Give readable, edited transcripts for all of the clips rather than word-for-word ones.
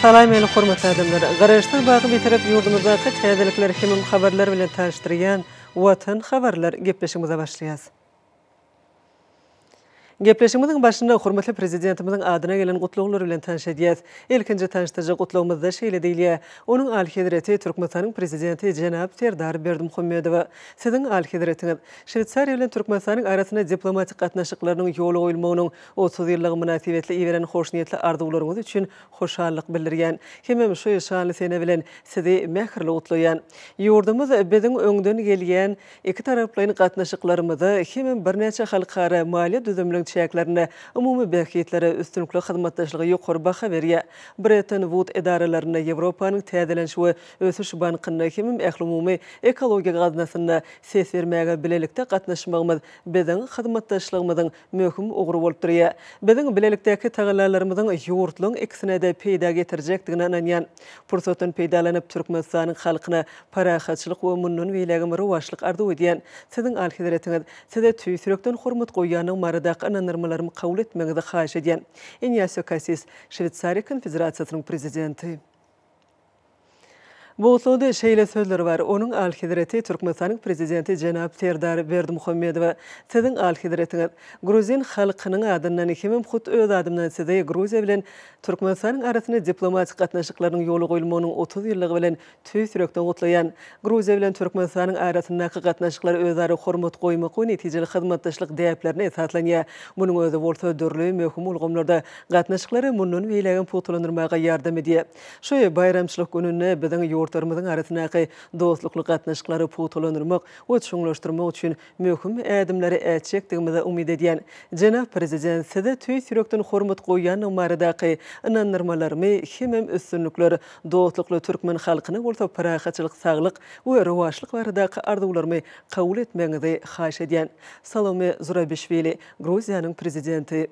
Salam meni hormatly adamlar! Garaşsyz baky Bitarap ýurdumyzdaky täzelikler hemem habarlar bilen tanyşdyrýan Watan habarlar gepleşigimize başlaýas. Gepleşigimiziň başynda hormatly Prezidentimiziň adyna gelen gutlaglar bilen tanyş edýäs. Ilkinji tanyşdyryjy gutlagymyzda şeýle diýilýär, Onuň Alyhezreti Türkmenistanyň Prezidenti jenap Serdar Berdimuhamedowa, Siziň Alyhezretiňiz, Şweýsariýa bilen Türkmenistanyň arasynda diplomatik gatnaşyklarynyň ýola goýulmagynyň 30 ýyllygy mynasybetli iberen hoşniýetli arzuwlaryňyz üçin hoşallyk bildirýän hemem şu şanly sene bilen Sizi mähirli gutlaýan. Ýurdumyz biziň öňden gelýän Ikitaraplaýyn gatnaşyklarymyza hemem birnäçe halkara maliýe düzüminiň çäklerinde umumy bähbitlere üstünlikli hyzmatdaşlyga ýokary baha berýär. Bretton Wud edaralarynda, Ýewropanyň Täzeleniş we ösüş bankynda hemem Ählumumy ekologiýa gaznasynda ses bermäge bilelikde gatnaşmagymyz biziň hyzmatdaşlygymyzyň möhüm ugry bolup durýar. Biziň bilelikdäki tagallalarymyzyň ýurtlaryň ikisine-de peýda getirjekdigine ynanýan. Pursatdan peýdalanyp, Türkmenistanyň halkyna parahatçylyk we mundan beýlägem rowaçlyk arzuw edýän. Siziň Alyhezretiňiz, Size tüýs ýürekden hormat goýýandygym baradaky ynandyrmalarymy kabul etmegiňizi haýyş edýän. Inýasio Kassis, Şweýsariýa Konfederasiýasynyň Prezidenti. Bu gutlagda şeýle sözler bar, Onuň Alyhezreti Türkmenistanyň Prezidenti jenap Serdar Berdimuhamedowa, Siziň Alyhezretiňiz, gruzin halkynyň adyndan hemem hut öz adymdan Sizi Gruziýa bilen Türkmenistanyň arasynda diplomatik gatnaşyklarynyň ýola goýulmagynyň 30 ýyllygy bilen tüýs ýürekden gutlaýan. Gruziýa bilen Türkmenistanyň arasyndaky gatnaşyklar özara hormat goýmak we netijeli hyzmatdaşlyk däplerine esaslanýar. Munuň özi bolsa dürli möhüm ulgamlarda gatnaşyklary mundan beýlägem pugtalandyrmaga ýardam edýär. Şu baýramçylyk gününde biziň ýurtlarymyzyň arasyndaky dostlukly gatnaşyklary pugtalandyrmak we çuňlaşdyrmak üçin möhüm ädimleri ätjekdigimize umyt edýän. Jenap Prezident, Size tüýs ýürekden hormat goýýandygym baradaky ynandyrmalarymy hemem üstünlikler, dostlukly türkmen halkyna bolsa parahatçylyk, saglyk we rowaçlyk baradaky arzuwlarymy kabul etmegiňizi haýyş edýän. Salome Zurabişwili, Gruziýanyň Prezidenti.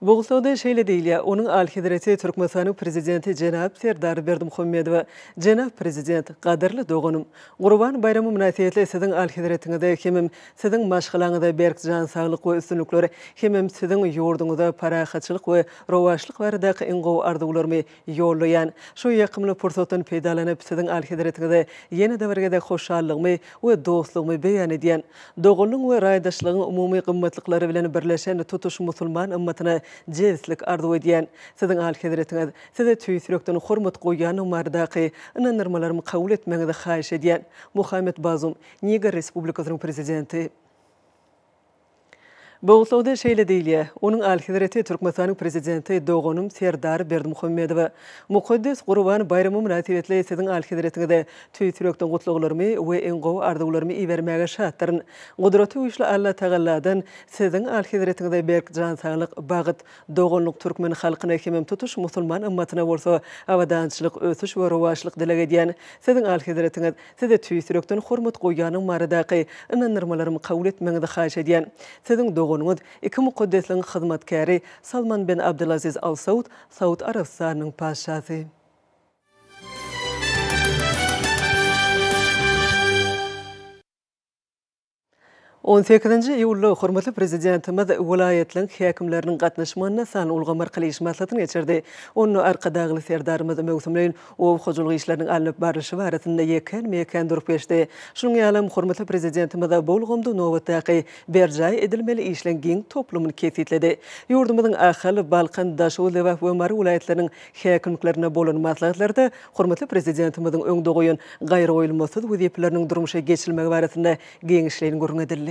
Bu gutlagda şeýle diýilýär, Onuň Alyhezreti Türkmenistanyň Prezidenti jenap Serdar Berdimuhamedowa, Jenap Prezident, gadyrly doganym! Gurban baýramy mynasybetli Siziň Alyhezretiňize hemem Siziň maşgalaňyza berk jan saglyk we üstünlikler hemem Siziň ýurduňyza parahatçylyk we rowaçlyk baradaky iň gowy arzuwlarymy ýollaýan. Şu ýakymly pursatdan peýdalanyp, Siziň Alyhezretiňize ýene-de bir gezek hoşallygymy we dostlugymy beýan edýän. Doganlygyň we raýdaşlygyň umumy gymmatlyklary bilen birleşen tutuş musulman ymmatyna jebislik arzuw edýän. Siziň Alyhezretiňiz, Size tüýs ýürekden hormat goýýandygym baradaky ynandyrmalarymy kabul etmegiňizi haýyş edýän. Muhammet Bazum, Niger Respublikasynyň Prezidenti. Bu gutlagda şeýle diýilýär, Onuň Alyhezreti Türkmenistanyň Prezidenti doganym Serdar Berdimuhamedowa mukaddes Gurban baýramy mynasybetli Siziň Alyhezretiňize tüýs ýürekden gutlaglarymy we iň gowy arzuwlarymy ibermäge şatdyryn. Gudraty güýçli Allatagalladan Siziň Alyhezretiňize berk jan saglyk, bagt, doganlyk türkmen halkyna hemem tutuş musulman ymmatyna bolsa abadançylyk, ösüş we rowaçlyk dileg edýän. Siziň Alyhezretiňiz, Size tüýs ýürekden hormat goýýanym baradaky ynandyrmalarymy kabul etmegiňizi haýyş edýän. Siziň doganyňyz, iki mukaddesligiň hyzmatkäri Salman ben Abdulaziz Al Saud, Saud Arabystanynyň Patyşasy. On sekizinji iýulda hormatly Prezidentimiz welaýatlaryň häkimleriniň gatnaşmagynda sanly ulgam arkaly iş maslahatyny geçirdi. Onda Arkadagly Serdarymyz möwsümleýin oba hojalyk işleriniň alnyp barlyşy barasynda ýekän-meýekän durup geçdi. Şunuň ýalam hormatly Prezidentimiz bu ulgamda nobatdaky berjaý edilmeli işleň giň toplumyny kesgitledi. Ýurdumyzyň Ahal, Balkan, Daşoguz, Lebap we Mary welaýatlarynyň häkimliklerinde bolan maslahatlarda hormatly Prezidentimiziň öňde goýan gaýragoýulmasyz wezipeleriniň durmuşa geçirilmegi barasynda giňişleýin gürrüň edildi.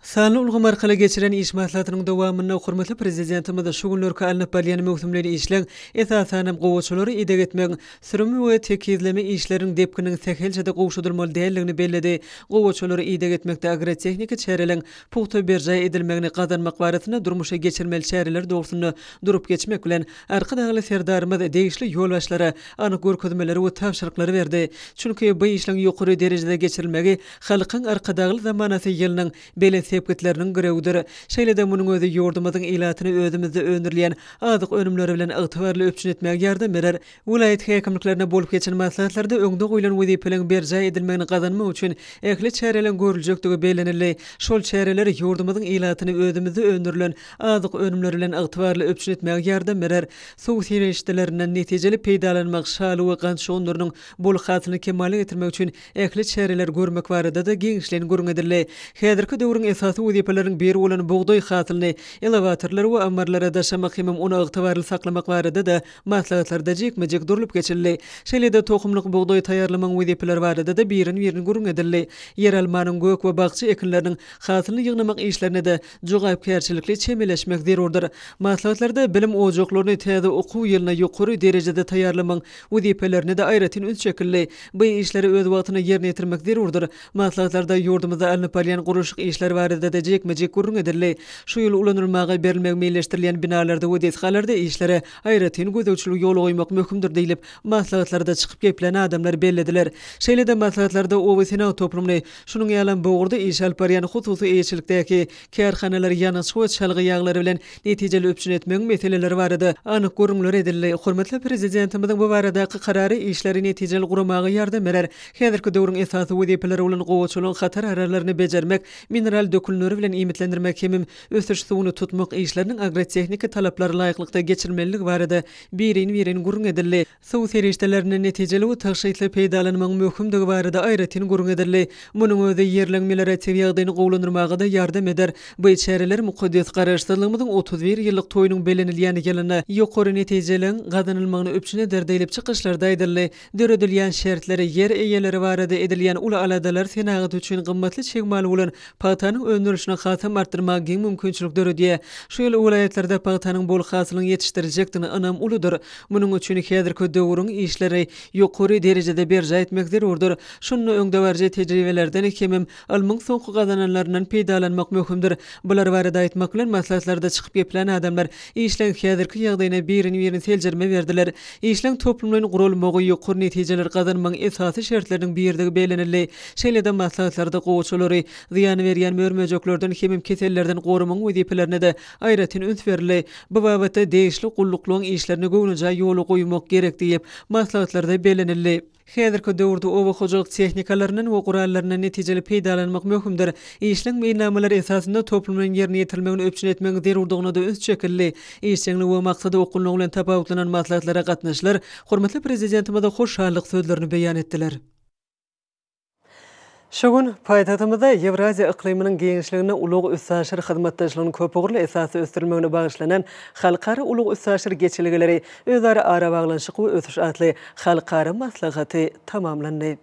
Sanly ulgam arkaly geçirilen iş maslahatynyň dowamynda hormatly Prezidentimiz şu günlerki alnyp barylýan möwsümleýin işleň, esasanam, gowaçalara ideg etmegiň, sürüm we tekizleme işleriniň depgininiň sähelçe-de gowşadylmaly däldigini belledi. Gowaçalara ideg etmekde agrotehniki çäreleriň pugta berjaý edilmegini gazanmak barasynda durmuşa geçirilmeli çäreler dogrusynda durup geçmek bilen, Arkadagly Serdarymyz degişli ýolbaşçylara anyk görkezmeleri we tabşyryklary berdi. Çünki bu işleň ýokary derejede geçirilmegi Halkyň Arkadagly zamanasy ýylynyň belent. sepgitleriniň girewidir. Şeýle-de munuň özi ýurdumyzyň ilatyny özümizde öndürilýän azyk önümleri bilen ygtybarly üpjün etmäge ýardam berer. Welaýat häkimliklerinde bolup geçen maslahatlarda öňde goýlan wezipeleriň berjaý edilmegini gazanmak üçin ähli çäreleriň görüljekdigi bellenildi. Şol çäreler ýurdumyzyň ilatyny özümizde öndürilen azyk önümleri bilen ygtybarly üpjün etmäge ýardam berer. Suw serişdelerinden netijeli peýdalanmak, şaly we gant şugundyrynyň bol hasylyny kemala getirmek üçin ähli çäreleri görmek barada-da giňişleýin gürrüň edildi. Häzirki döwrüň esasy wezipeleriniň biri bolan bugdaý hasylyny elewatorlara we ammarlara daşamak hemem ony ygtybarly saklamak barada-da maslahatlarda jikme-jik durlup geçildi. Şeýle-de tohumlyk bugdaý taýýarlamagyň wezipeleri barada-da birin-birin gürrüň edildi. Ýeralmanyň gök we bakja ekinleriniň hasylyny ýygnamak işlerine-de jogapkärçilikli çemeleşmek zerurdyr. Maslahatlarda bilim ojaklaryny täze okuw ýylyna ýokary derejede taýýarlamagyň wezipelerine-de aýratyn üns çekildi. Bu işleri öz wagtynda ýerine ýetirmek zerurdyr. Maslahatlarda ýurdumyzda alnyp barylýan gurluşyk işleri barada-da jikme-jik gürrüň edildi. Şu ýyl ulanylmaga berilmegi meýilleşdirilýän binalarda we desgalarda işlere aýratyn gözegçiligi ýola goýmak möhümdir diýlip, maslahatlarda çykyp geplän adamlar bellediler. Şeýle-de maslahatlarda oba senagat toplumyny, şunuň ýalam bu ugurda iş alyp barýan hususy eýeçilikdäki kärhanalary ýangyç we çalgy ýaglary bilen netijeli üpjün etmegiň meseleleri barada anyk gürrüňler edildi. Hormatly Prezidentimiziň bu baradaky Karary işleri netijeli guramaga ýardam berer. Häzirki döwrüň esasy wezipeleri bolan gowaçalygyň hatar aralaryny bejermek, mineral dökünleri bilen iýmitlendirmek hemem ösüş suwuny tutmak işleriniň agrotehniki talaplara laýyklykda geçirilmelidigi barada birin-birin gürrüň edildi. Suw serişdelerinden netijeli we tygşytly peýdalanmagyň möhümdigi barada aýratyn gürrüň edildi. Munuň özi ýerleň melioratiw ýagdaýyny gowulandyrmaga-da ýardam eder. Bu çäreler mukaddes Garaşsyzlygymyzyň 31 ýyllyk toýunyň bellenilýän ýylynda ýokary netijeligiň gazanylmagyny üpjün eder diýlip, çykyşlarda aýdyldy. Döredilýän şertler, ýer eýeleri barada edilýän uly aladalar senagat üçin gymmatly çig mal bolan pagtanyň öndürilişini hasam artdyrmaga giň mümkinçilik döredýär. Şu ýyl welaýatlarda pagtanyň bol hasylynyň ýetişdiriljekdigine ynam uludyr. Munuň üçin häzirki döwrüň işleri ýokary derejede berjaý etmek zerurdyr. Şunda öňdebaryjy tejribelerden hemem ylmyň soňky gazananlaryndan peýdalanmak möhümdir. Bular barada aýtmak bilen, maslahatlarda çykyp geplän adamlar işleň häzirki ýagdaýyna birin-birin seljerme berdiler. Işleň toplumlaýyn guralmagy ýokary netijeleri gazanmagyň esasy şertleriniň biridigi bellenildi. Şeýle-de maslahatlarda gowaçalary zyýan berýän mör-möjeklerden hemem kesellerden goramagyň wezipelerine-de aýratyn üns berildi. Bu babatda degişli gulluklaryň işlerini göwnejaý ýola goýmak gerek diýip, maslahatlarda bellenildi. Häzirki döwürde oba hojalyk tehnikalaryndan we gurallaryndan netijeli peýdalanmak möhümdir. Işleň meýilnamalar esasynda toplumlaýyn ýerine ýetirilmegini üpjün etmegiň zerurdygyna-da üns çekildi. Işjeňligi we maksada okgunlygy bilen tapawutlanan maslahatlara gatnaşyjylar hormatly Prezidentimize hoşallyk sözlerini beýan etdiler. Şu gün paýtagtymyzda Ýewraziýa yklymynyň giňişliginde ulag-üstaşyr hyzmatdaşlygynyň köpugurly esasda ösdürilmegine bagyşlanan Halkara ulag-üstaşyr geçelgeleri, özara arabaglanyşyk we ösüş atly halkara maslahaty tamamlandy.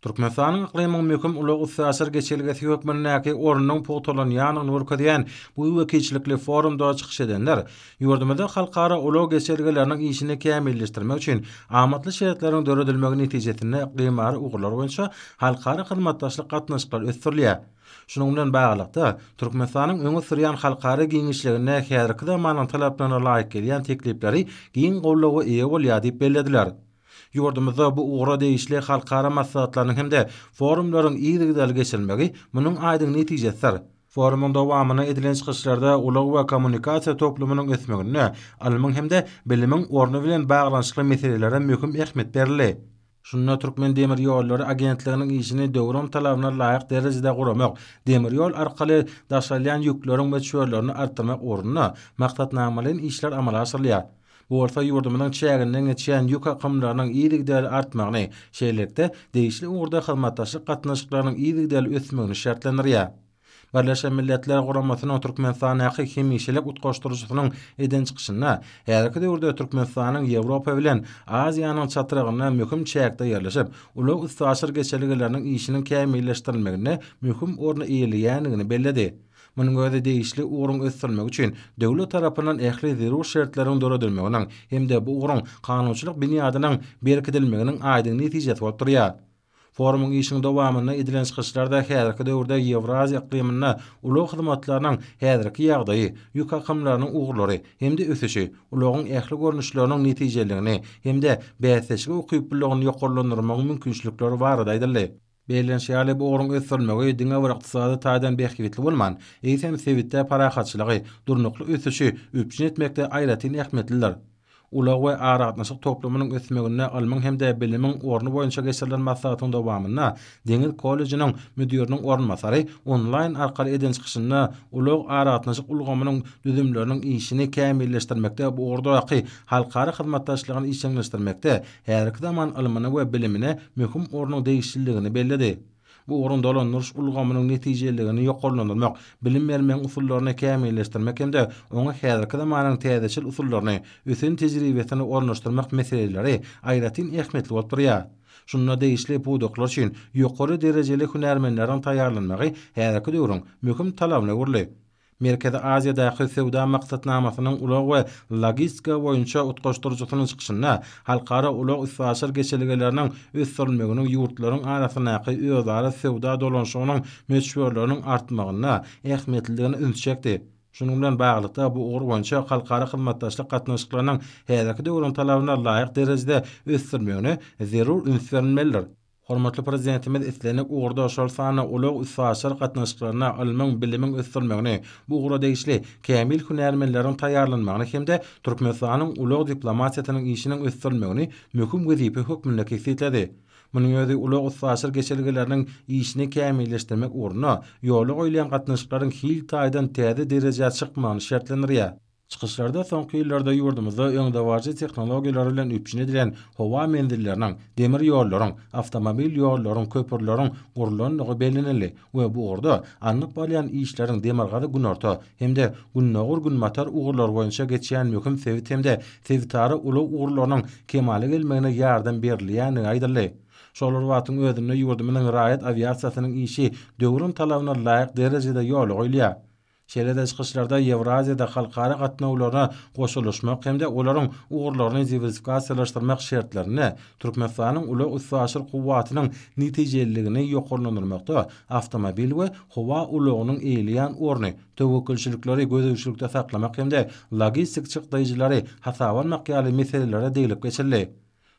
Türkmenistanyň yklymyň möhüm ulag-üstaşyr geçelgesi hökmündäki ornunyň pugtalanýandygyny görkezýän bu wekilçilikli forumda çykyş edenler Ýurdumyzda halkara ulag geçelgeleriniň işini kämilleşdirmek üçin amatly şertleriň döredilmegi netijesinde yklymara ugurlar boýunça halkara hyzmatdaşlyk gatnaşyklary ösdürilýär. Şunuň bilen baglylykda, Türkmenistanyň öňe sürýän halkara giňişliginde häzirki zamanyň talaplaryna laýyk gelýän teklipleri giň goldawa eýe bolýar diýip bellediler. Ýurdumyzda bu ugra degişli halkara maslahatlarynyň hem-de forumlaryň yzygiderli geçirilmegi munuň aýdyň netijesidir. Forumyň dowamynda edilen çykyşlarda ulag we kommunikasiýa toplumynyň ösmeginde ylmyň hem-de bilimiň orny bilen baglanyşykly meselelere möhüm ähmiýet berildi. Şunda Türkmendemirýollary agentliginiň işini döwrüň talabyna laýyk derejede guramak, demir ýol arkaly daşalýan ýükleriň möçberlerini artdyrmak ugrunda maksatnamalaýyn işler amala aşyrylýar. Bu bolsa ýurdumyzyň çäginden geçýän ýük akymlarynyň yzygiderli artmagyny, şeýlelikde, degişli ugurda hyzmatdaşlyk gatnaşyklarynyň yzygiderli ösmegini şertlendirýär. Birleşen Milletler Guramasynyň Türkmenistandaky hemişelik utgaşdyryjysynyň eden çykyşynda häzirki döwürde Türkmenistanyň Ýewropa bilen Aziýanyň çatrygynda möhüm çäkde ýerleşip, ulag-üstaşyr geçelgeleriniň işiniň kämilleşdirilmeginde möhüm orny eýeleýändigini belledi. Munuň özi degişli ugruň ösdürilmegi üçin döwlet tarapyndan ähli zerur şertleriň döredilmeginiň hem-de bu ugruň kanunçylyk binýadynyň berkidilmeginiň aýdyň netijesi bolup durýar. Forumyň işiniň dowamynda edilen çykyşlarda häzirki döwürde Ýewraziýa yklymynda ulag hyzmatlarynyň häzirki ýagdaýy, ýük akymlarynyň ugurlary hem-de ösüşi, ulagyň ähli görnüşleriniň netijeliligini hem-de bäsdeşlige ukyplylygyny ýokarlandyrmagyň mümkinçilikleri barada aýdyldy. Bellenişi ýaly, bu ugruň ösdürilmegi diňe bir ykdysady taýdan bähbitli bolman, eýsem, sebitde parahatçylygy, durnukly ösüşi üpjün etmekde aýratyn ähmiýetlidir. Ulag we aragatnaşyk toplumynyň ösmeginde ylmyň hem-de bilimiň orny boýunça geçirilen maslahatyň dowamynda Deňiz kollejiniň müdiriniň orunbasary onlaýn arkaly eden çykyşynda ulag-aragatnaşyk ulgamynyň düzümleriniň işini kämilleşdirmekde bu ugurdaky halkara hyzmatdaşlygyny işjeňleşdirmekde häzirki zaman ylmyna we bilimine möhüm ornuň degişliligini belledi. Bu ugruň dolandyryş ulgamynyň netijeliligini ýokarlandyrmak, bilim bermegiň usullaryny kämilleşdirmek hem-de oňa häzirki zamanyň täzeçil usullaryny, ösen tejribesini ornaşdyrmak meseleleri aýratyn ähmiýetli bolup durýar. Şunda degişli pudaklar üçin ýokary derejeli hünärmenleriň taýýarlanmagy häzirki döwrüň möhüm talabyna öwrüldi. Merkezi Aziýadaky söwda maksatnamasynyň ulag we logistika boýunça utgaşdyryjysynyň çykyşynda halkara ulag-üstaşyr geçelgeleriniň ösdürilmeginiň ýurtlaryň arasyndaky özara söwda dolanyşygynyň möçberleriniň artmagynda ähmiýetlidigine üns çekdi. Şunuň bilen baglylykda, bu ugur boýunça halkara hyzmatdaşlyk gatnaşyklarynyň häzirki döwrüň talabyna laýyk derejede ösdürilmegine zerur üns berilmelidir. Hormatly Prezidentimiz islendik ugurda, şol sanda ulag-üstaşyr gatnaşyklarynda ylmyň, bilimiň ösdürilmegini, bu ugra degişli kämil hünärmenleriň taýýarlanmagyny hem-de Türkmenistanyň ulag diplomatiýasynyň işiniň ösdürilmegini möhüm wezipe hökmünde kesgitledi. Munuň özi ulag-üstaşyr geçelgeleriniň işini kämilleşdirmek ugrunda ýola goýulýan gatnaşyklaryň hil taýdan täze derejä çykmagyny şertlendirýär. Çykyşlarda soňky ýyllarda ýurdumyzda öňdebaryjy tehnologiýalar bilen üpjün edilen howa menzilleriniň, demir ýollaryň, awtomobil ýollaryň, köprüleriň gurlandygy bellenildi we bu ugurda alnyp barylýan işleriň demirgazyk-günorta hem-de gündogar-günbatar ugurlary boýunça geçýän möhüm sebit hem-de sebitara ulag ugurlarynyň kemala gelmegine ýardam berilýändigi aýdyldy. Şol bir wagtyň özünde ýurdumyzyň raýat awiasiýasynyň işi döwrüň talabyna laýyk derejede ýola goýulýar. Şeýle-de çykyşlarda Ýewraziýada halkara gatnawlaryna goşulyşmak hem-de olaryň ugurlaryny diwersifikasiýalaşdyrmak şertlerinde Türkmenistanyň ulag-üstaşyr kuwwatynyň netijeliligini ýokarlandyrmakda awtomobil we howa ulagynyň eýeleýän orny, töwekgelçilikleri gözegçilikde saklamak hem-de logistik çykdaýjylary hasaba almak ýaly meselelere deglip geçildi.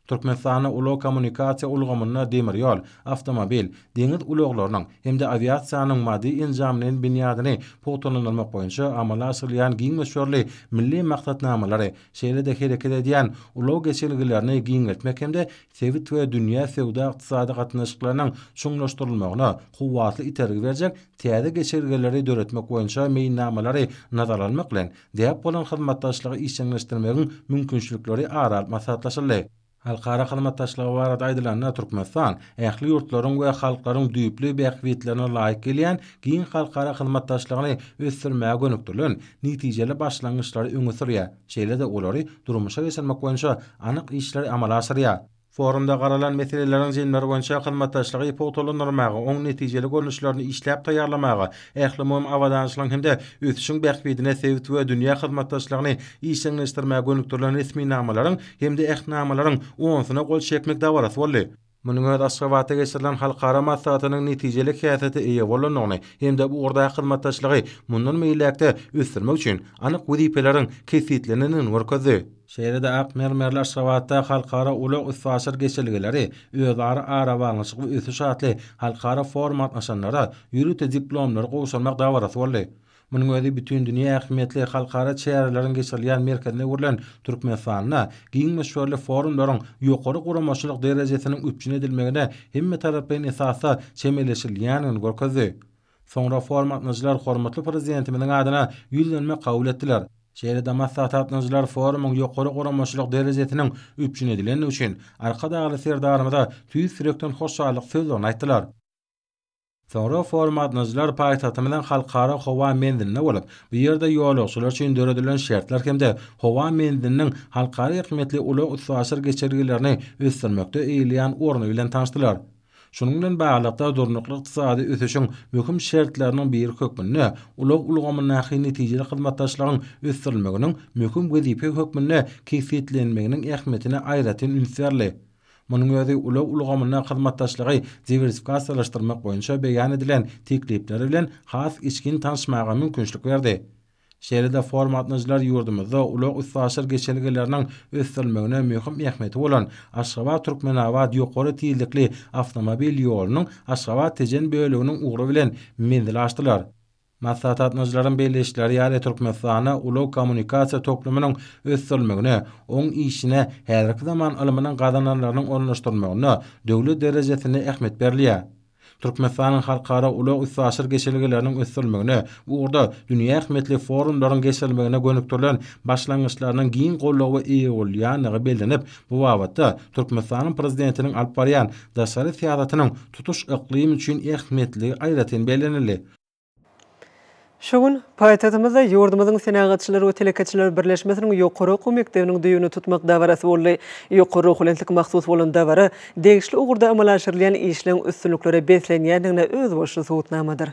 Türkmenistanda ulag-kommunikasiýa ulgamynda demir ýol, awtomobil, deňiz ulaglarynyň hem-de awiasiýanyň maddy-enjamlaýyn binýadyny pugtalandyrmak boýunça amala aşyrylýan giň möçberli milli maksatnamalary, şeýle-de hereket edýän ulag geçelgelerini giňeltmek hem-de sebit we dünýä söwda-ykdysady gatnaşyklarynyň çuňlaşdyrylmagyna kuwwatly itergi berjek täze geçelgeleri döretmek boýunça meýilnamalary nazara almak bilen, Däp bolan hyzmatdaşlygy işjeňleşdirmegiň mümkinçilikleri ara alyp maslahatlaşyldy. Halkara hyzmatdaşlygy barada aýdylanda, Türkmenistan ähli ýurtlaryň we halklaryň düýpli bähbitlerine laýyk gelýän giň halkara hyzmatdaşlygyny ösdürmäge gönükdirilen netijeli başlangyçlary öňe sürýär, şeýle-de olary durmuşa geçirmek boýunça anyk işleri amala aşyrýar. Forumda garalan meseleleriň jemleri boýunça hyzmatdaşlygy pugtalandyrmaga, oň netijeli görnüşlerini işläp taýýarlamaga, ählumumy abadançylygyň hem-de ösüşiň bähbidine sebit we dünýä hyzmatdaşlygyny işjeňleşdirmäge gönükdirilen resminamalaryň hem-de Ähtnamalaryň onusuna gol çekmek dabarasy boldy. Munuň özi Aşgabatda geçirilen halkara maslahatynyň netijeli häsiýete eýe bolandygyny hem-de bu ugurdaky hyzmatdaşlygy mundan beýläk-de ösdürmek üçin anyk wezipeleriň kesgitlenendigini görkezdi. Şeýle-de ak mermerli Aşgabatda Halkara ulag-üstaşyr geçelgeleri, özara arabaglanyşyk we ösüş atly halkara foruma gatnaşanlara ýörite diplomlary gowşurmak dabarasy boldy. Munuň özi bütindünýä ähmiýetli halkara çäreleriň geçirilýän merkezine öwrülen Türkmenistanda giň möçberli forumlaryň ýokary guramaçylyk derejesiniň üpjün edilmegine hemmetaraplaýyn esasda çemeleşilýändigini görkezdi. Soňra forum gatnaşyjylar hormatly Prezidentimiziň adyna ýüzlenme kabul etdiler. Şeýle-de maslahata gatnaşyjylar forumyň ýokary guramaçylyk derejesiniň üpjün edilendigi üçin Arkadagly Serdarymyza tüýs ýürekden hoşallyk sözlerini aýtdylar. Soňra foruma gatnaşyjylar paýtagtymyzyň Halkara howa menzilinde bolup, bu ýerde ýolagçylar üçin döredilen şertler hem-de howa menziliniň halkara ähmiýetli ulag-üstaşyr geçelgelerini ösdürmekde eýeleýän orny bilen tanyşdylar. Şunuň bilen baglylykda, durnukly ykdysady ösüşiň möhüm şertleriniň biri hökmünde ulag ulgamyndaky netijeli hyzmatdaşlygyň ösdürilmeginiň möhüm wezipe hökmünde kesgitlenmeginiň ähmiýetine aýratyn üns berildi. Munuň özi ulag ulgamynda hyzmatdaşlygy diwersifikasiýalaşdyrmak boýunça beýan edilen teklipler bilen has içgin tanyşmaga mümkinçilik berdi. Şeýle-de forum gatnaşyjylar ýurdumyzda ulag-üstaşyr geçelgeleriniň ösdürilmegine möhüm ähmiýeti bolan Aşgabat-Türkmenabat ýokary tizlikli awtomobil ýolunyň Aşgabat-Tejen böleginiň ugry bilen menzil aşdylar. Maslahata gatnaşyjylaryň belleýişleri ýaly, Türkmenistanda ulag-kommunikasiýa toplumynyň ösdürilmegine, oň işine häzirki zaman ylmynyň gazananlarynyň ornaşdyrylmagyna döwlet derejesinde ähmiýet berilýär. Türkmenistanyň halkara ulag-üstaşyr geçelgeleriniň ösdürilmegine, bu ugurda dünýä ähmiýetli forumlaryň geçirilmegine gönükdirilen başlangyçlarynyň giň goldawa eýe bolýandygy bellenip, bu babatda Türkmenistanyň Prezidentiniň alyp barýan daşary syýasatynyň tutuş yklym üçin ähmiýetliligi aýratyn bellenildi. Şu gün paýtagtymyzda ýurdumyzyň Senagatçylar we telekeçiler birleşmesiniň ýokary okuw mekdebiniň düýbüni tutmak dabarasy boldy. Ýokary ruhubelentlik mahsus bolan dabara degişli ugurda amala aşyrylýan işleň üstünliklere beslenýändigine özboluşly subutnamadyr.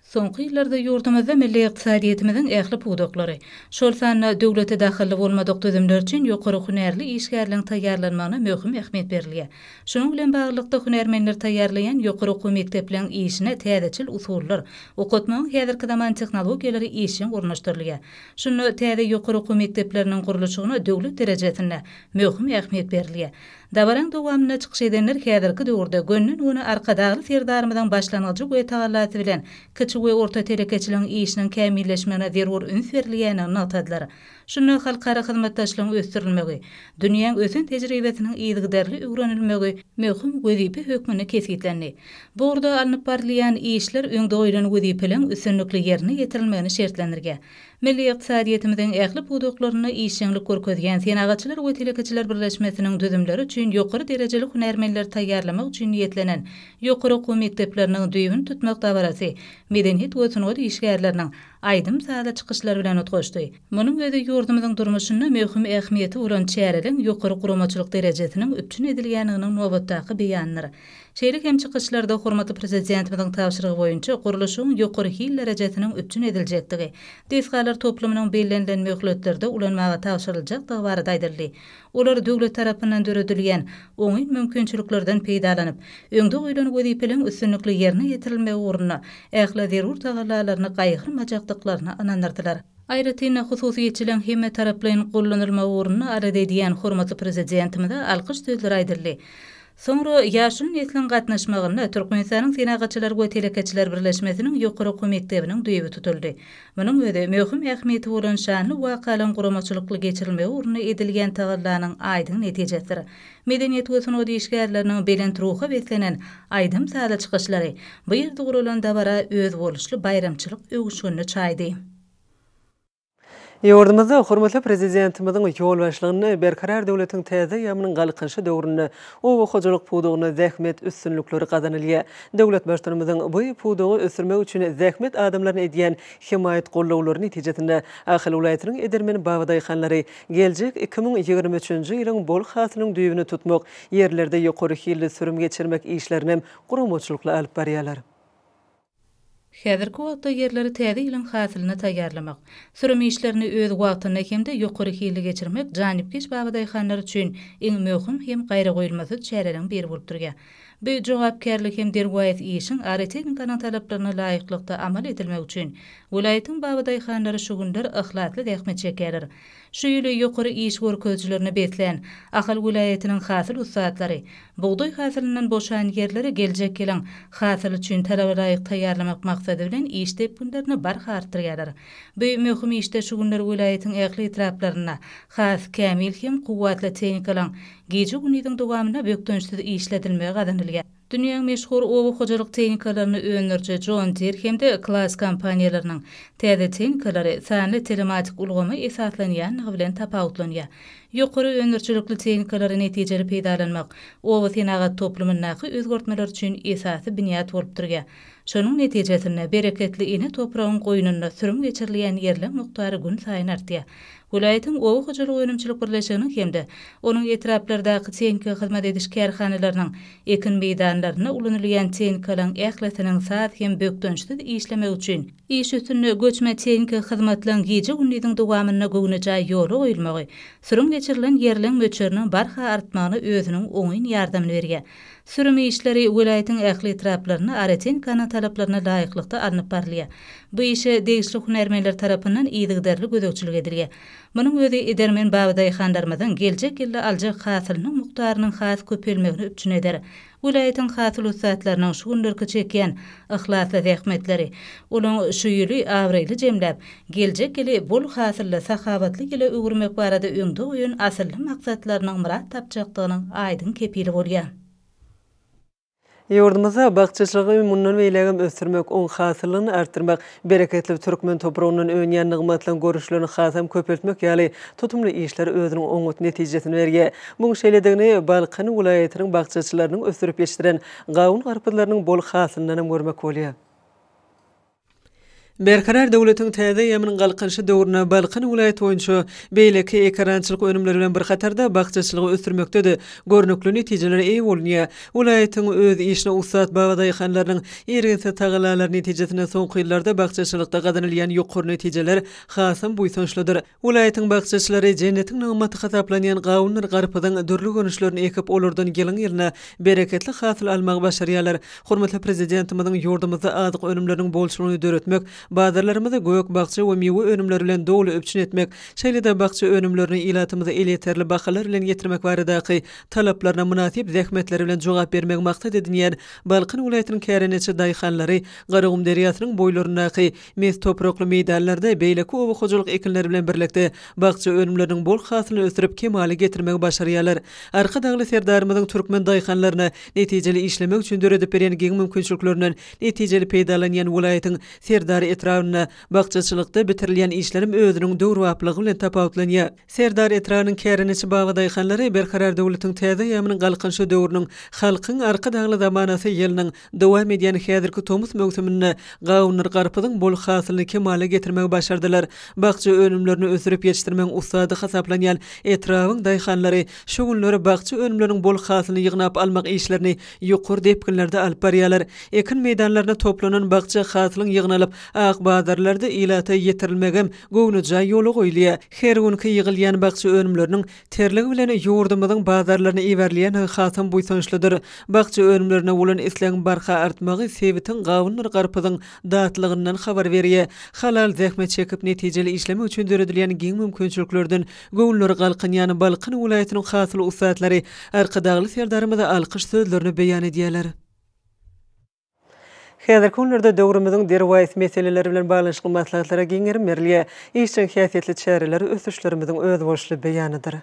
Soňky ýyllarda ýurdumyzda milli ykdysadyýetimiziň ähli pudaklary, şol sanda döwlete dahylly bolmadyk düzümler üçin ýokary hünärli işgärleriň taýýarlanmagyna möhüm ähmiýet berilýär. Şunuň bilen baglylykda, hünärmenleri taýýarlaýan ýokary okuw mekdepleriň işine täzeçil usullar, okatmagyň häzirki zaman tehnologiýalary işjeň ornaşdyrylýar. Şunda täze ýokary okuw mekdepleriniň gurluşygyna döwlet derejesinde möhüm ähmiýet berilýär. Dabaraň dowamynda çykyş edenler häzirki döwürde gönden-göni Arkadagly Serdarymyzyň başlangyjy we tagallasy bilen kiçi we orta telekeçiligiň işiniň kämilleşmegine zerur üns berilýändigini nygtadylar. Şunda halkara hyzmatdaşlygyň ösdürilmegi, dünýäň ösen tejribesiniň yzygiderli öwrenilmegi möhüm wezipe hökmünde kesgitlendi. Bu ugurda alnyp barylýan işler öňde goýlan wezipeleň üstünlikli ýerine ýetirilmegini şertlendirýär. Milli ykdysadyýetimiziň ähli pudaklarynda işjeňlik görkezýän Senagatçylar we telekeçiler birleşmesiniň düzümleri üçin ýokary derejeli hünärmenleri taýýarlamak üçin niýetlenen ýokary okuw mekdepleriniň düýbüni tutmak dabarasy medeniýet we sungat işgärleriniň aýdym-sazly çykyşlary bilen utgaşdy. Munuň özi ýurdumyzyň durmuşynda möhüm ähmiýeti bolan çäreleň ýokary guramaçylyk derejesiniň üpjün edilýändiginiň nobatdaky beýanydyr. Şeýle hem çykyşlarda hormatly Prezidentimiziň tabşyrygy boýunça gurluşygyň ýokary hil derejesiniň üpjün ediljekdigi, desgalar toplumynyň bellenilen möhletlerde ulanmaga tabşyryljakdygy barada aýdyldy. Olar döwlet tarapyndan döredilýän oňyn mümkinçiliklerden peýdalanyp, öňde goýlan wezipeleriň üstünlikli ýerine ýetirilmegi ugrunda ähli zerur tagallalaryny gaýgyrmajakdyklaryna ynandyrdylar. Aýratyn-da, hususyýetçiligiň hemmetaraplaýyn gollanylmagy ugrunda alada edýän hormatly Prezidentimize alkyş sözleri aýdyldy. Soňra ýaşuly nesliň gatnaşmagynda Türkmenistanyň Senagatçylar we telekeçiler birleşmesiniň ýokary okuw mekdebiniň düýbi tutuldy. Munuň özi möhüm ähmiýeti bolan şanly wakalaryň guramaçylykly geçirilmegi ugrunda edilýän tagallanyň aýdyň netijesidir. Medeniýet we sungat işgärleriniň belent ruha beslenen aýdym-sazly çykyşlary bu ýerde guralan dabara özboluşly baýramçylyk öwüşginini çaýdy. Ýurdumyzda hormatly Prezidentimiziň ýolbaşçylygynda Berkarar döwletiň täze eýýamynyň Galkynyşy döwründe oba hojalyk pudagynda zähmet üstünlikleri gazanylýar. Döwlet Baştutanymyzyň bu pudagy ösdürmek üçin zähmet adamlaryna edýän hemaýat-gollawlary netijesinde Ahal welaýatynyň edermen babadaýhanlary geljek 2023-nji ýylyň bol hasylynyň düýbüni tutmak, ýerlerde ýokary hilli sürüm geçirmek işlerinem guramaçylykly alyp barýarlar. Häzirki wagtda ýerleri täze ýylyň hasylyna taýýarlamak, sürüm işlerini öz wagtynda hem-de ýokary hilli geçirmek janypkeş babadaýhanlar üçin iň möhüm hem gaýragoýulmasyz çäreleriň biri bolup durýar. Bu jogapkärli hem derwaýys işiň agrotehnikanyň talaplaryna laýyklykda amal edilmegi üçin welaýatyň babadaýhanlary şu günler yhlasly zähmet çekýärler. Şu ýyly ýokary iş görkezijilerine beslän Ahal welaýatynyň hasyl ussatlary bugdaý hasylyndan boşan ýerleri geljek ýylyň hasyly üçin talabalaýyk taýýarlamak maksady bilen iş depginlerini barha artdyrýarlar. Bu möhüm işde şu günler welaýatyň ähli etraplarynda has kämil hem kuwwatly tehnikalaryň gije-gündiziň dowamynda bökdençsiz işledilmegi gazanylýar. Dünýäň meşhur oba hojalyk tehnikalaryny öndüriji John Deere hem-de Claas kompaniýalarynyň täze tehnikalary sanly telematik ulgama esaslanýanlygy bilen tapawutlanýar. Ýokary öndürijilikli tehnikalary netijeli peýdalanmak oba senagat toplumyndaky özgertmeler üçin esasy binýat bolup durýar. Şonuň netijesinde, bereketli ene topragyň goýnunda sürüm geçirilýän ýerleň mukdary günsaýyn artýar. Welaýatyň oba hojalyk önümçilik birleşiginiň hem-de onuň etraplardaky tehniki hyzmat ediş kärhanalarynyň ekin meýdanlarynda ulanylýan tehnikalaryň ählisiniň saz hem bökdençsiz işlemegi üçin. Iş üstünde göçme tehniki hyzmatlaryň gije-gündiziň dowamynda göwnejaý ýola goýulmagy, sürüm geçirilen ýerleň möçberiniň barha artmagyna özüniň oňyn ýardamyny berýär. Sürüm işleri welaýatyň ähli etraplarynda agrotehnikanyň talaplaryna laýyklykda alnyp barylýar. Bu işe degişli hünärmenler tarapyndan yzygiderli gözegçilik edilýär. Munuň özi edermen babadaýhanlarymyzyň geljek ýylda aljak hasylynyň mukdarynyň has köpelmegini üpjün eder. Welaýatyň hasyl ussatlarynyň şu günlerki çekýän yhlasly zähmetleri, olaň şu ýyly abraýly jemläp, geljek ýyly bol hasylly, sahawatly ýyla öwürmek barada öňde goýan asylly maksatlarynyň myrat tapjakdygynyň aýdyň kepili bolýar. Ýurdumyzda bakjaçylygy mundan beýlägem ösdürmek, oň hasyllygyny artdyrmak, bereketli türkmen topragyndan önýän nygmatlaryň görnüşlerini hasam köpeltmek ýaly tutumly işler özüniň oňat netijesini berýär. Muň şeýledigini Balkan welaýatynyň bakjaçylarynyň ösdürip ýetişdiren gawun-garpyzlarynyň bol hasylyndanam görmek bolýar. Berkarar döwletiň täze eýýamynyň Galkynyşy döwründe Balkan welaýaty boýunça beýleki ekerançylyk önümleri bilen bir hatarda bakjaçylygy ösdürmekde-de görnükli netijelere eýe bolunýar. Welaýatyň öz işine ussat babadaýhanlarynyň irginsiz tagallalary netijesinde soňky ýyllarda bakjaçylykda gazanylýan ýokary netijeler hasam buýsançlydyr. Welaýatyň bakjaçylary jennetiň nygmaty hasaplanýan gawundyr garpyzyň dürli görnüşlerini ekip, olardan ýylyň-ýylyna bereketli hasyl almagy başarýarlar. Hormatly Prezidentimiziň ýurdumyzda azyk önümleriniň bolçulygyny döretmek, bazarlarymyzy gök-bakja we miwe önümleri bilen doly üpjün etmek, şeýle-de bakja önümlerini ilatymyza elýeterli bahalar bilen ýetirmek baradaky talaplaryna mynasyp zähmetleri bilen jogap bermegi maksat edinýän Balkan welaýatynyň kärendeçi daýhanlary Garagum derýasynyň boýlaryndaky Mes toprakly meýdanlarda beýleki oba hojalyk ekinleri bilen birlikde bakja önümleriniň bol hasylyny ösdürip kemala getirmegi başarýarlar. Arkadagly Serdarymyzyň türkmen daýhanlaryna netijeli işlemek üçin döredip berýän giň mümkinçiliklerinden netijeli peýdalanýan welaýatyň Serdar etrabynda bakjaçylykda bitirilýän işlerem özüniň döwrebaplygy bilen tapawutlanýar. Serdar etrabynyň kärendeçi babadaýhanlary Berkarar döwletiň täze eýýamynyň Galkynyşy döwrüniň Halkyň Arkadagly zamanasy ýylynyň dowam edýän häzirki tomus möwsüminde gawundyr garpyzyň bol hasylyny kemala getirmegi başardylar. Bakja önümlerini ösdürip ýetişdirmegiň ussady hasaplanýan etrabyň daýhanlary şu günler bakja önümleriniň bol hasylyny ýygnap almak işlerini ýokary depginlerde alyp barýarlar. Ekin meýdanlarynda toplanan bakja hasylyň ýygnalyp, ak bazarlarda ilata ýetirilmegem göwnejaý ýola goýulýar. Her günki ýygylýan bakja önümleriniň terligi bilen ýurdumyzyň bazarlaryna iberilýändigi hasam buýsançlydyr. Bakja önümlerine bolan islegiň barha artmagy sebitiň gawundyr garpyzyň datlygyndan habar berýär. Halal zähmet çekip, netijeli işlemek üçin döredilýän giň mümkinçiliklerden göwünleri galkynýan Balkan welaýatynyň hasyl ussatlary Arkadagly Serdarymyza alkyş sözlerini beýan edýärler. Häzirki günlerde döwrümiziň derwaýys meseleleri bilen baglanyşykly maslahatlara giň gerim berilýär. Işjeň häsiýetli çäreler ösüşlerimiziň özboluşly beýanydyr.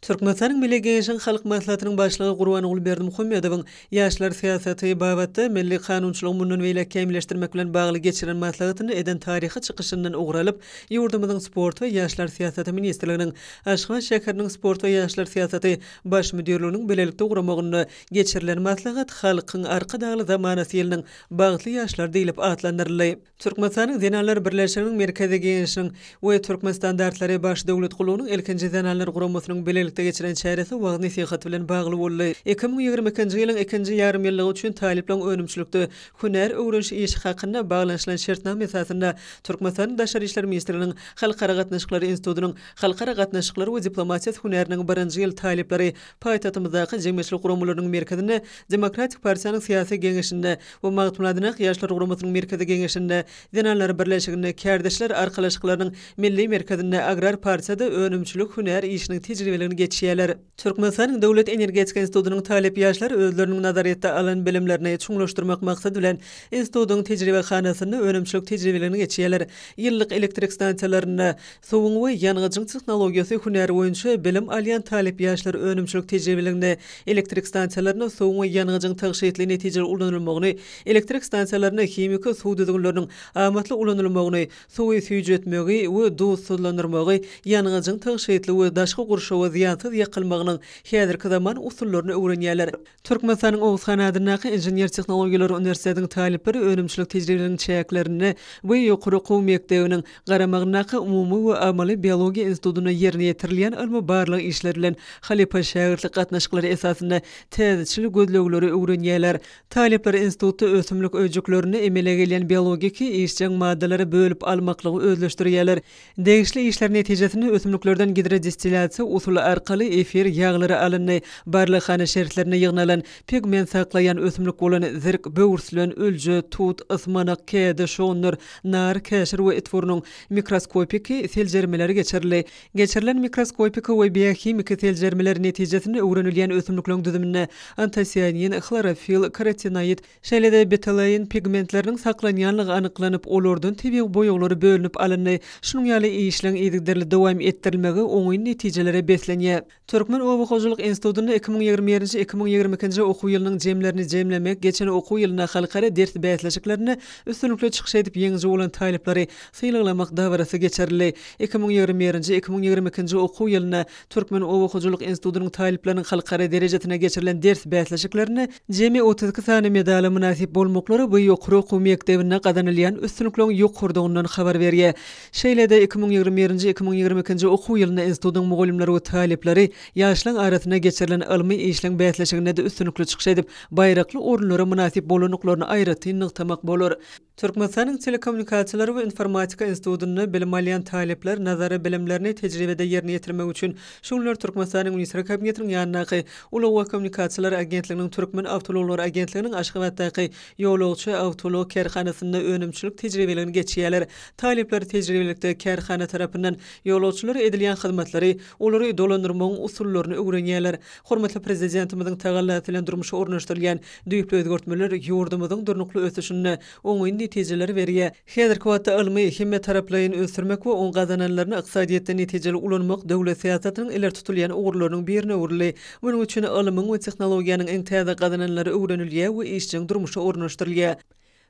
Türkmenistanyň Milli Geňeşiň Halk Maslahatynyň Başlygy Gurbanguly Berdimuhamedowyň ýaşlar syýasaty babatda milli kanunçylygy mundan beýläk kämilleşdirmek bilen bagly geçiren maslahatynda eden taryhy çykyşyndan ugur alyp, ýurdumyzyň Sport we ýaşlar syýasaty ministrliginiň Aşgabat şäheriniň Sport we ýaşlar syýasaty Baş müdirliginiň bilelikde guramagynda Geçirilen maslahat Halkyň Arkadagly zamanasy ýylynyň bagtly ýaşlary diýlip atlandyryldy. Türkmenistanyň Zenanlar birleşiginiň Merkezi Geňeşiniň we Türkmenstandartlary Baş döwlet gullugynyň ilkinji zenanlar guramasynyň bilelikde geçiren çäresi wagyz-nesihat bilen bagly boldy. 2022-nji ýylyň ikinji ýarymýyllygy üçin talyplaryň önümçilikde hünär öwreniş işi hakynda baglanyşylan şertnama esasynda Türkmenistanyň Daşary işler ministrliginiň Halkara gatnaşyklary institutynyň Halkara gatnaşyklary we diplomatiýasy hünäriniň birinji ýyl talyplary Paýtagtymyzdaky Jemgyýetçilik guramalarynyň merkezinde, Demokratik partiýanyň syýasy geňeşinde we Magtymguly Ýaşlar guramasynyň merkezi geňeşinde, Zenanlar birleşiginde, Kärdeşler arkalaşyklarynyň Milli merkezinde, Agrar partiýada önümçilik hünär işiniň tejribeligini geçýärler. Türkmenistanyň Döwlet energetika institutynyň talyp ýaşlary özleriniň nazaryýetde alan bilimlerini çuňlaşdyrmak maksady bilen, institutyň tejribehanasynda önümçilik tejribeligini geçýärler. Ýyllyk elektrik stansiýalarynda Suwuň we ýangyjyň tehnologiýasy hünäri boýunça bilim alýan talyp ýaşlar önümçilik tejribeliginde elektrik stansiýalarynda suwuň we ýangyjyň tygşytly netijeli ulanylmagyny, elektrik stansiýalarynda himiki suw düzgünleriniň amatly ulanylmagyny, suwy süýjetmegi we duzsuzlandyrmagy, ýangyjyň tygşytly we daşky gurşawa zyýan. zyýansyz ýakylmagynyň häzirki zaman usullaryny öwrenýärler. Türkmenistanyň Oguzhan adyndaky Inžener-tehnologiýalar uniwersitetiniň talyplary önümçilik tejribeleriniň çäklerinde bu ýokary okuw mekdebiniň garamagyndaky Umumy we amaly biologiýa institutynda ýerine ýetirilýän ylmy-barlag işleri bilen halypa-şägirtlik gatnaşyklary esasynda täzeçil gözlegleri öwrenýärler. Talyplar institutda ösümlik öýjüklerinde emele gelýän biologiki işjeň maddalary bölüp almaklygy özleşdirýärler. Degişli işler netijesinde ösümliklerden gidrodistillýasiýa usuly arkaly efir ýaglary alyndy. Barlaghana şertlerinde ýygnalan, pigment saklaýan ösümlik bolan zirk, böwürslen, ülje, tut, ysmanak, kädi, şogundyr, nar, käşir we itburnuň mikroskopiki seljermeleri geçirildi. Geçirilen mikroskopiki we biohimiki seljermeler netijesinde öwrenilýän ösümlikleriň düzüminde antosianin, hlorofil, karotinoid, şeýle-de betalain pigmentleriniň saklanýanlygy anyklanyp, olardan tebigy boýaglary bölünip alyndy. Şunuň ýaly işleň yzygiderli dowam etdirilmegi oňyn netijelere beslenýär. Türkmen oba hojalyk institutynda 2021-nji, 2022-nji okuw ýylynyň jemlerini jemlemek, geçen okuw ýylynda halkara ders bäsleşiklerinde üstünlikli çykyş edip ýeňiji bolan talyplary sylaglamak dabarasy geçirildi. 2021-nji, 2022-nji okuw ýylynda Türkmen oba hojalyk institutynyň talyplarynyň halkara derejesinde geçirilen ders bäsleşiklerinde jemi 32 sany medala mynasyp bolmaklary bu ýokary okuw mekdebinde gazanylýan üstünlikleriň ýokardygyndan habar berýär. Şeýle-de, 2021-nji, 2022-nji okuw ýylynda institutyň mugallymlary we talyplary ýaşlaryň arasynda geçirilen ylmy işleň bäsleşiginde-de üstünlikli çykyş edip, baýrakly orunlara mynasyp bolandyklaryny aýratyn nygtamak bolar. Türkmenistanyň Telekommunikasiýalar we informatika institutynda bilim alýan talyplar nazary bilimlerini tejribede ýerine ýetirmek üçin şu günler Türkmenistanyň Ministrler Kabinetiniň ýanyndaky Ulag we kommunikasiýalar agentliginiň Türkmen awtoulaglary agentliginiň Aşgabatdaky Ýolagçy awtoulag kärhanasynda önümçilik tejribeligini geçýärler. Talyplar tejribelikde kärhana tarapyndan ýolagçylara edilýän hyzmatlary, olary dolandyrmagyň usullaryny öwrenýärler. Hormatly Prezidentimiziň tagallasy bilen durmuşa ornaşdyrylýan düýpli özgertmeler ýurdumyzyň durnukly ösüşinde oňyn netijeleri berýär. Häzirki wagtda ylmy hemmetaraplaýyn ösdürmek we oň gazananlaryny ykdysadyýetde netijeli ulanmak döwlet syýasatynyň ileri tutulýan ugurlarynyň birine öwrüldi. Munuň üçin ylmyň we tehnologiýanyň iň täze gazananlary öwrenilýär we işjeň durmuşa ornaşdyrylýar.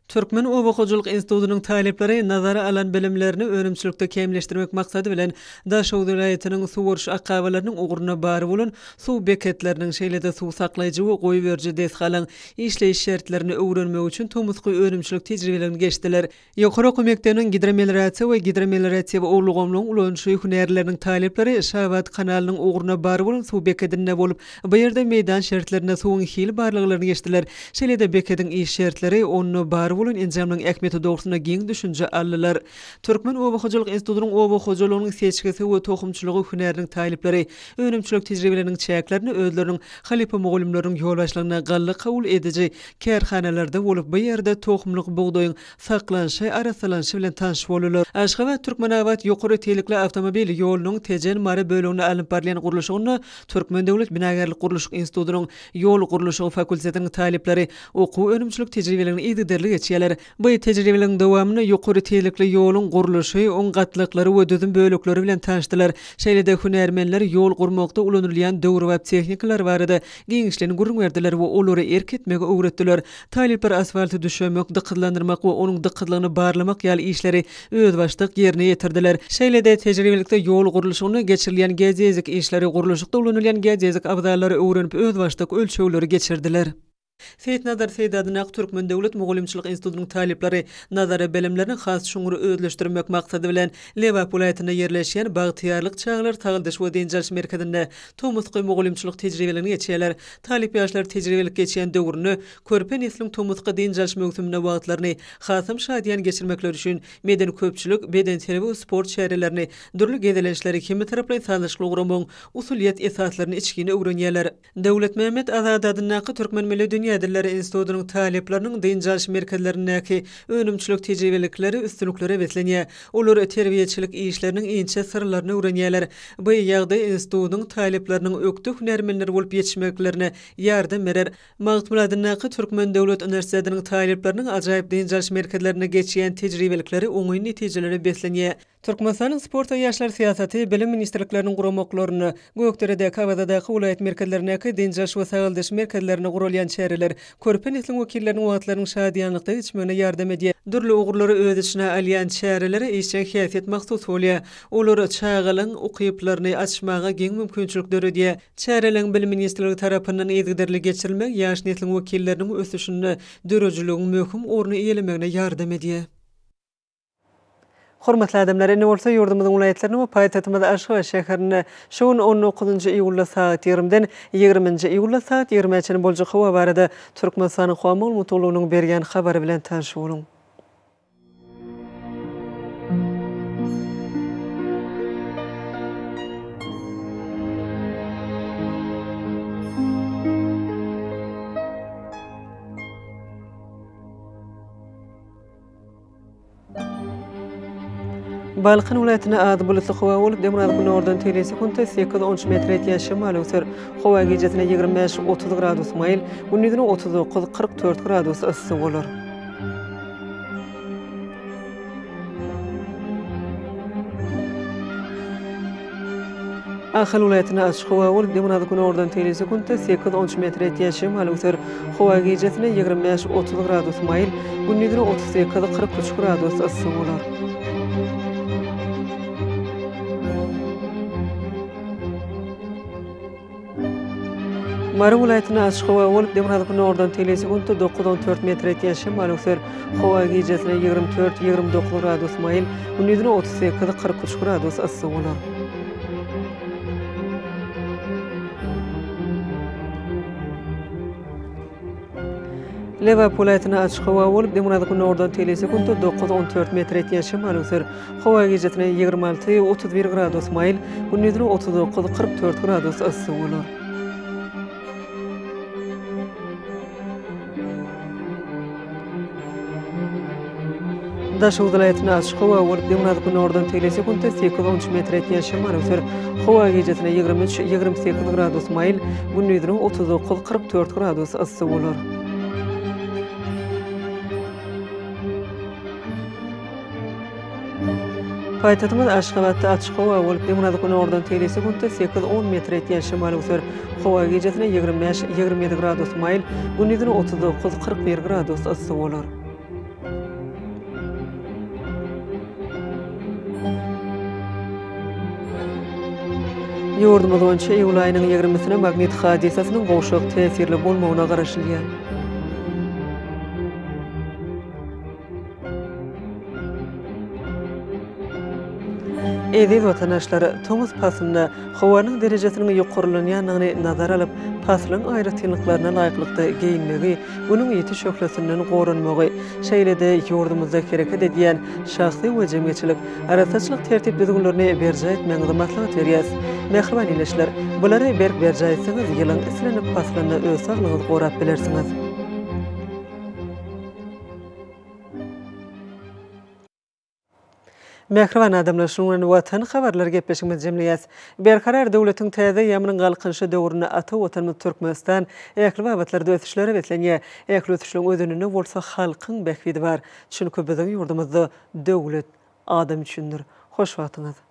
Türkmen oba hojalyk institutynyň talyplary nazara alan bilimlerini önümçilikde kämilleşdirmek maksady bilen, Daşoguz welaýatynyň suwaryş akabalarynyň ugrunda bar bolan suw beketleriniň, şeýle-de suw saklaýjy we goýberiji desgalaryň işleýiş şertlerini öwrenmek üçin tomusky önümçilik tejribeligini geçdiler. Ýokary okuw mekdebiniň gidromeliorasiýa we gidromelioratiw ulgamlaryň ulanyşy hünärleriniň talyplary Şabat kanalynyň ugrunda bar bolan suw bekedinde bolup, bu ýerde meýdan şertlerinde suwuň hil barlaglaryny geçdiler. Şeýle-de bekediň iş şertleri, onda bar bolan enjamlaryň ähmiýeti dogrusynda giň düşünje aldylar. Türkmen oba hojalyk institutynyň oba hojalygynyň seçgisi we tohumçylygy hünäriniň talyplary önümçilik tejribeleriniň çäklerinde özleriniň halypa mugallymlarynyň ýolbaşçylygynda galla kabul ediji kärhanalarda bolup, bu ýerde tohumlyk bugdaýyň saklanyşy, arassalanyşy bilen tanyş boldular. Aşgabat, Türkmenabat ýokary tizlikli awtomobil ýolunyň Tejen, Mary böleginde alnyp barylýan gurluşygynda Türkmen döwlet binagärlik-gurluşyk institutynyň ýol gurluşygy fakultetiniň talyplary okuw-önümçilik tejribeligini yzygiderli geçýärler. Bu tejribeligiň dowamynda ýokary tizlikli ýoluň gurluşy, oň gatlaklary we düzüm bölekleri bilen tanyşdylar. Şeýle-de hünärmenler ýol gurmakda ulanylýan döwrebap tehnikalar barada giňişleýin gürrüň berdiler we olary erk etmegi öwretdiler. Talyplar asfalty düşemek, dykyzlandyrmak we onuň dykyzlygyny barlamak ýaly işleri özbaşdak ýerine ýetirdiler. Şeýle-de tejribelikde ýol gurluşygynda geçirilýän geodezik işleri, gurluşykda ulanylýan geodezik abzallary öwrenip özbaşdak ölçegleri geçirdiler. Seýitnazar Seýdi adyndaky Türkmen döwlet mugallymçylyk institutynyň talyplary nazary bilimlerini has çuňňur özleşdirmek maksady bilen, Lebap welaýatynda ýerleşýän Bagtyýarlyk çagalar sagaldyş we dynç alyş merkezinde tomusky mugallymçylyk tejribeligini geçýärler. Talyp ýaşlar tejribelik geçýän döwründe körpe nesliň tomusky dynç alyş möwsüminde wagtlaryny hasam şadyýan geçirmekleri üçin medeni-köpçülik, bedenterbiýe we sport çärelerini, dürli gezelençleri hemmetaraplaýyn sazlaşykly guramagyň usulyýet esaslaryny içgin öwrenýärler. Döwletmämmet Azady adyndaky Türkmen milli dünýä dilleri institutynyň talyplarynyň dynç alyş merkezlerindäki önümçilik tejribelikleri üstünliklere beslenýär. Olar terbiýeçilik işleriniň inçe syrlaryny öwrenýärler. Bu ýagdaý institutyň talyplarynyň ökde hünärmenler bolup ýetişmeklerine ýardam berer. Magtymguly adyndaky Türkmen döwlet uniwersitetiniň talyplarynyň ajaýyp dynç alyş merkezlerinde geçýän tejribelikleri oňyn netijelere beslenýär. Türkmenistanyň Sport we ýaşlar syýasaty, Bilim ministrlikleriniň guramaklarynda Gökderedäki, Awazadaky, welaýat merkezlerindäki dynç alyş we sagaldyş merkezlerinde guralýan çäreler. çäreler körpe nesliň wekilleriniň wagtlarynyň şadyýanlykda geçmegine ýardam edýär. Dürli ugurlary öz içine alýan çärelere işjeň häsiýet mahsus bolýar. Olar çagalaryň ukyplaryny açmaga giň mümkinçilik döredýär. Çäreleriň Bilim ministrligi tarapyndan yzygiderli geçirilmegi ýaş nesliň wekilleriniň ösüşinde döredijiligiň möhüm orny eýelemegine ýardam edýär. Hormatly adamlar, indi bolsa ýurdumyzyň welaýatlarynda we paýtagtymyz Aşgabat şäherinde şu gün on dokuzynjy iýulda sagat ýigrimiden ýigriminji iýulda sagat ýigrimä çenli boljak howa barada Türkmenistanyň Howa maglumat gullugynyň berýän habary bilen tanyş boluň. Balkan welaýatynda az bulutly howa bolup, demirgazyk-günordan tegelek sekuntda sekiz-on üç metre ýetýän şemal öwser. Howa gijesine 25, 30 gradus maýyl, gündizine 39, 44 gradus yssy bolar. Ahal welaýatynda açyk howa bolup, demirgazyk-günordan tegelek sekuntda sekiz-on üç metre ýetýän şemal öwser. Howa gijesine 25, 30 gradus maýyl, gündizine 38, 43 gradus yssy bolar. Mary welaýatynda açyk howa bolup, demirgazyk-günordan tegelek sekuntda dokuz-on dört metre ýetýän şemal öwser. Howa gijesine 24, 29 gradus maýyl, gündizine 38, 43 gradus yssy bolar. Lebap welaýatynda açyk howa bolup, demirgazyk-günordan tegelek sekuntda dokuz-on dört metre ýetýän şemal öwser. Howa gijesine 26, 31 gradus maýyl, gündizine 39, 44 gradus yssy bolar. Daşoguz welaýatynda açyk howa bolup, demirgazyk-günordan tegelek sekuntda sekiz-on üç metre ýetýän şemal öwser. Howa gijesine 23, 28 gradus maýyl, gündizine 39, 44 gradus yssy bolar. Paýtagtymyz Aşgabatda açyk howa bolup, demirgazyk-günordan tegelek sekuntda sekiz-on metre ýetýän şemal öwser. Howa gijesine 25, 27 gradus maýyl, gündizine 39, 41 gradus yssy bolar. Ýurdumyz boýunça iýul aýynyň ýigrimisine magnit hadysasynyň gowşak täsirli bolmagyna garaşylýar. Eziz watandaşlar, tomus paslynda howanyň derejesiniň ýokarlanýandygyny nazara alyp, paslyň aýratynlyklaryna laýyklykda geýinmegi, Günüň ýiti şöhlesinden goranmagy, şeýle-de ýurdumyzda hereket edýän şahsy we jemgyýetçilik arassaçylyk tertip-düzgünlerini berjaý etmegiňizi maslahat berýäris. Mähriban ildeşler, bulary berk berjaý etseňiz, ýylyň islendik paslynda öz saglygyňyzy gorap bilersiňiz. Mähriban adamlar, şunuň bilen Watan habarlary gepleşigimizi jemleýäs. Berkarar döwletiň täze eýýamynyň Galkynyşy döwründe ata Watanymyz Türkmenistan ähli babatlarda ösüşlere beslenýär. Ähli ösüşleriň özeninde bolsa halkyň bähbidi bar. Çünki biziň ýurdumyzda döwlet adam üçindir. Hoş wagtyňyz!